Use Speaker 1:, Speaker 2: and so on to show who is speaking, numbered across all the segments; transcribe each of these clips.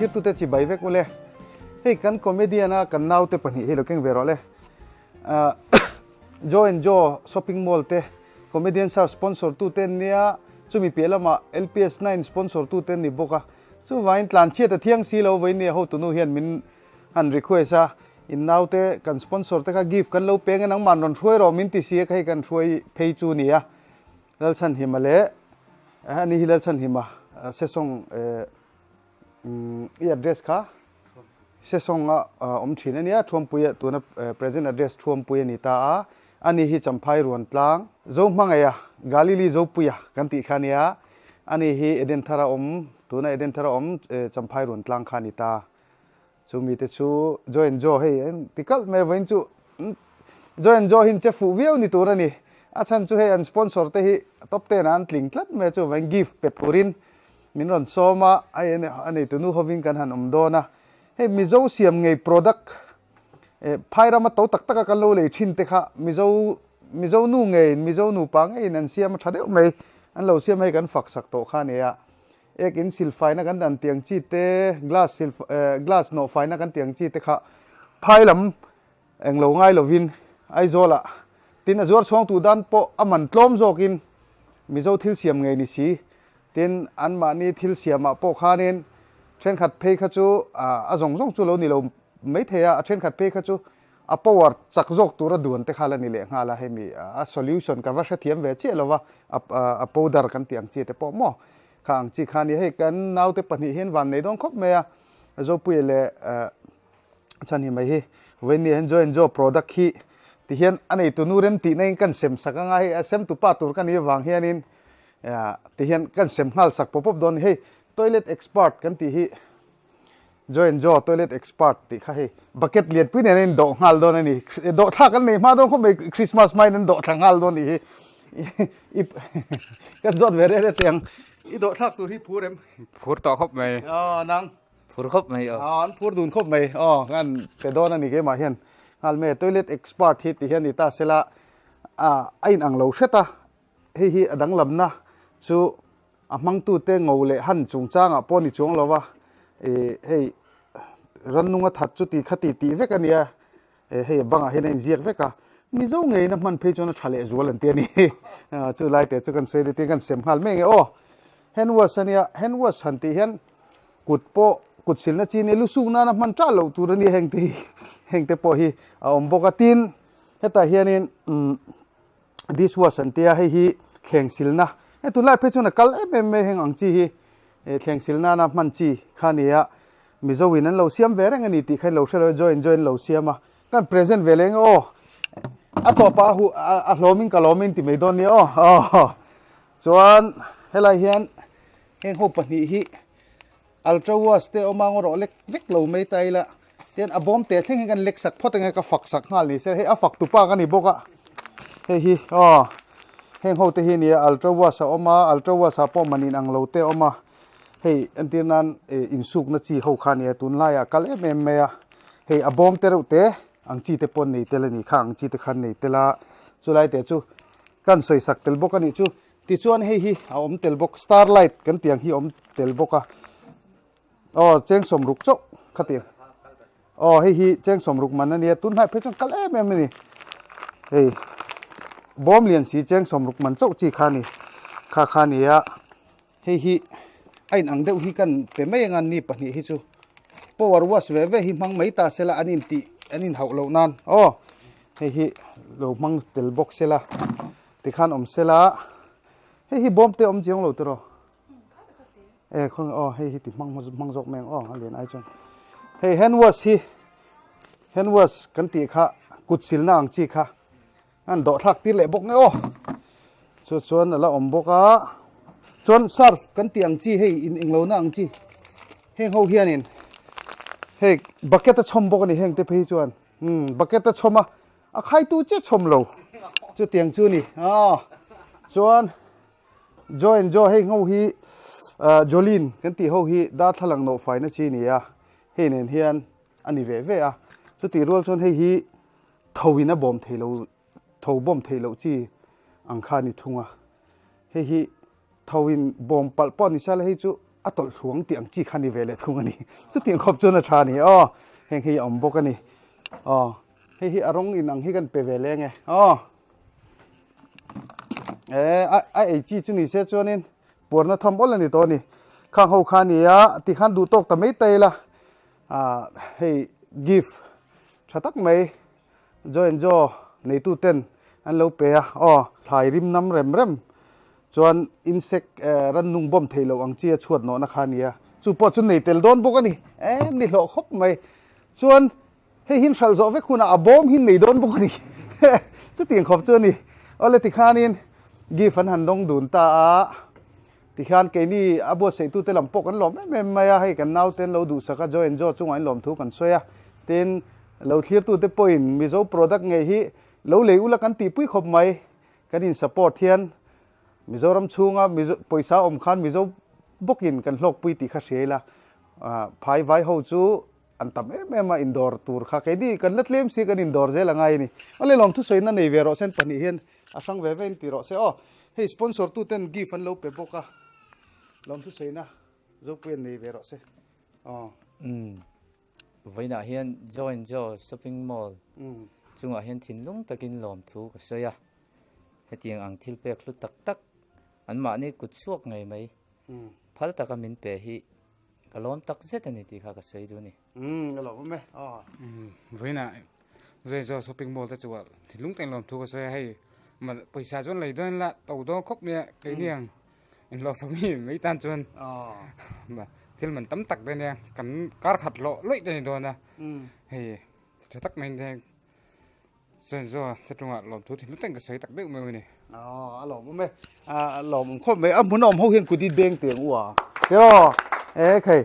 Speaker 1: Thlirtute chibai vek ule. Hei kan comedian a kan naute pahnih hi lo keng ve rawh le. Joe and Joe shopping mall te comedian star sponsor tu te an nia, chumi piah lamah LPS 9 sponsor tu te an ni bawk a. Chuvangin tlanchhiat a thiang si lo vawiin nia hotunu hian min han request a, in naute kan sponsor te kha gift kan lo peng a nangmah an rawn hruai rawh min ti si a, hei kan hruai phei chu nia. Lalchhanhima leh ani hi Lalchhanhima Sesawng i address kha Sesawng a awm thin a nia, Thuampui ah tuna present address Thuampui a ni ta a, ani hi Champhai Ruantlang Zohmangaia Galili Zopuia kan tih kha a nia, ani hi Edenthara awm tuna Edenthara awm Champhai Ruantlang kha a ni ta. Chu mite chu Joe and Joe hei an ti kalh mai a, vawiin chu Joe and Joe hi an che fuh viau ni tur a ni. A chhan chu hei an sponsor te hi top ten ah an tling tlat mai a, chuvangin gift pe turin min rawn sawm a, hei a neitu nu hovin kan han awm dawn a. Hei Mizo siam ngei product eh phai rama to tak taka kan lo lei thin te kha Mizo Mizo nu ngeiin Mizo nupa ngeiin an siam a tha deuh mai, an lo siam hei kan fak sak tawh kha a ni a. Ek in sil faina kan dan tiang chi te, glass sil glass nawh faina kan tiang chi te kha phai lam eng lo ngai lovin Aizawlah tin a zuar chhuang tu dan pawh a man tlawm zawkin Mizo thil siam ngei ni si tin anmahni thil siamah pawh khanin thenkhat phei kha chu a zawng zawng chu lo ni lo maithei a, a thenkhat phei kha chu A power chak zawk tura duan te kha la ni leh nghal a, hemi a solution ka va hrethiam ve chiah lo va, a powder kan tih ang chi te pawh maw kha ang chi kha a ni. Hei kan naute pahnih hian van nei dawn khawp mai a, Zopuia leh Chhanhi mai hi vawiin hian Joe and Joe product hi ti hian a neitu nu rem tihna in kan sem sak anga, hei a sem tu pa tur ka nih avang hianin ti hian kan sem nghal sak pawp pawp dawn a ni. Hei toilet expert kan tih hi Joe and Joe toilet expert tih kha hei bucket lianpui nen a in dawh nghal dawn a ni. Dawh thlak an nei hma dawn khawp mai Christmas hmain an dawh thla nghal dawn nih hi. I kan zawt ve reh reh teh ang. I dawh thlak tur hi phur em?
Speaker 2: Phur tawh khawp mai.
Speaker 1: Aw nang.
Speaker 2: Phur khawp mai aw.
Speaker 1: Aw an phur dun khawp mai. Aw kan pe dawn a ni keimah hian. Nghal mai toilet expert hi ti hian ni ta sela a in ang lo hret a. Hei hi a danglamna chu a hmangtute ngo leh han chungchangah pawh ni chuang lo va, ih hei rannunga that chu ti kha ti tih vek a nia, eh hei a bangah hian a inziak vek a, Mizo ngeiin a hman phei chuan a tha leh zual an ti a ni. Chu lai te chu kan sawi deuh tin kan sem nghal mai nge aw. Hand wash a nia, hand wash han tih hian kut pawh kut silna chi nia lu suk nana hman tah loh tur a nia heng te hi heng te pawh hi a awm bawk a tin hetah hianin umm Dishwash an tia hei hi thleng silna hei tunlai phei chuan a kal em em mai heng ang chi hi eh thleng sil nana hman chi kha a ni a Mizo in an lo siam ve reng a ni tih kha in lo hre lo a join join lo siam a kan present ve leh eng aw a tawpah a huh a hlawmin ka lawmin ti mai dawn nia aw aw chuan helai hian heng ho pahnih hi Ultra wash te awm a ngaw rawh lek vek lo mai ta ila tian a bawm te thleng hi kan lek sak phawt enge ka fak sak nghal ni se hei a fak tupa ka ni bawk a hei hi aw heng ho te hi nia ultra wash a awm a ultra wash ah pawh man in ang lo te a awm a hei entir nan eh insuk na chi ho kha nia tunlai ah kal em em mai a hei a bawm te reuh te ang chi te pawh an nei tel a ni kha ang chi te khan nei tel a chulai te chu kan sawi sak tel bawk a nih chu. Tichuan hei hi a awm tel bawk, starlight kan tih ang hi a awm tel bawk a, aw cheng sawmruk chauh kha ti aw hei hi cheng sawmruk man a nia tun hnai phei chuan kal em em a ni hei bawm lian si cheng sawmruk man chauh chi kha a ni kha kha a ni a hei hi a inang deuh hi kan pe mai anga ni pahnih hi chu power wash ve ve hi hmang mai ta sela an intih an inhauh loh nan aw hei hi lo hmang tel bawk sela. Tikhan awm sela hei hi bawm te awm chiang lo tiraw e khaw aw hei hi ti hmang hmang zawk mai ang aw a lian ai chuan hei hand wash hi hand wash kan tih kha kut silna ang chi kha an dawh thlak tir leh bawk nge aw chu chuan a la awm bawk a chuan surf kan tih ang chi hei in englo na ang chi heng ho hianin hei bucket a chhawm bawk a ni heng te phei chuan um bucket a chhawm a A khaitu che chhawm lo chutiang chu ni a chuan Joe and Joe hei ho hi Jolene kan tih ho hi darthlalang nawh faina chi ni a hei nen hian a ni ve ve a chutih rual chuan hei hi tho in a bawm thei lo tho bawm thei loh chi ang kha a ni thung a hei hi tho in bawm palh pawh ni sela hei chu. A tawlh thluang tih ang chi kha ni ve leh thung a ni. Chutiang khawp chuan a tha a ni. Aw, heng hi a awm bawk a ni. Aw, hei hi a rawng in ang hi kan pe ve leng e. Aw, e, a, a ei chi chu ni se chuanin puarna tham awl a ni tawh a ni. Khang ho kha a ni a, tikhan duh tawk ta mai ta ila. Ah, hei gift tha tak mai Joe and Joe neitu ten an lo pe a, aw, thlai rim nam rem rem chuan insect rannung bawm theih loh ang chi a chhuat nawhna kha a ni a, chu pawh chu nei tel dawn bawk a ni, e ni hlawh khawp mai. Chuan hei hin hralh zawh vek hunah a bawm hi nei dawn bawk a ni, chutiang khawp chu a ni. Awle tikhanin gift an han dawng dun ta a, tikhian keini a buatsaih tute lam pawh kan lawm em em mai a, hei kan naute an lo duhsak a, Joe and Joe chungah in lawmthu kan sawi a, tin Lo thlirtute pawhin Mizo product ngei hi lo lei ula kan tihpui khawp mai. Kan in support hian Mizoram chhunga Mizo pawisa awm khan Mizo bawkin kan hlawkpui tih kha hria ila. Phai vai ho chu an tam em em a indawr tur kha keini kan la tlem si kan indawr zel a ngai a ni. Awle lawm thusawiin a nei ve rawh sen pahnih hian a hrang ve ve in ti rawh se aw. Hei sponsor tuten gift an lo pe bawk a lawm thusawiina Zopui an nei ve rawh se aw.
Speaker 2: Vawiinah hian Joe and Joe Shopping Mall chungah hian thinlung takin lawmthu ka sawi a, hetiang ang thil pek hlu tak tak anmahni kut chhuak ngei mai phal taka min pe hi ka lawm tak zet a ni tih kha ka sawi duh a ni.
Speaker 1: Umm, a lawm awm e.
Speaker 3: Vawiinah Joe and Joe Shopping Mall te chuah thinlung takin lawmthu ka sawi a, hei pawisa chuan lei dawn ila to dawn khawp mai a keini ang Inhlawhfa mi mai tan chuan thil man tam tak te nia kan kar khat hlawh luih te ni dawn a hei tha tak mai nia chuan zaw te chungah lawmthu thinlung takin ka sawi tak deuh mai a ni.
Speaker 1: A lawmawm e, a lawmawm khawp mai a hmun a awm ho hian kut i beng teng u a tiraw e khai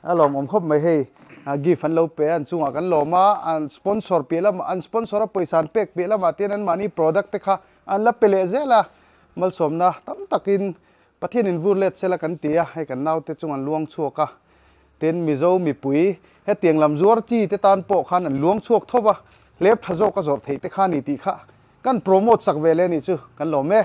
Speaker 1: a lawmawm khawp mai hei gift an lo pe a an chungah kan lawm a an sponsor piah lamah an sponsor a pawisa an pek piah lamah te hian anmahni product te kha an la pe leh zel a. Malsawmna tam takin Pathian in vur let sela kan ti a, hei kan naute chung an luang chhuak a, tin Mizo mipui hetiang lam zuar chi te tan pawh khan an luang chhuak thawp a, hlep tha zawk a zawrh theih te kha ni tih kha kan promote sak ve leh a nih chu kan lawm e.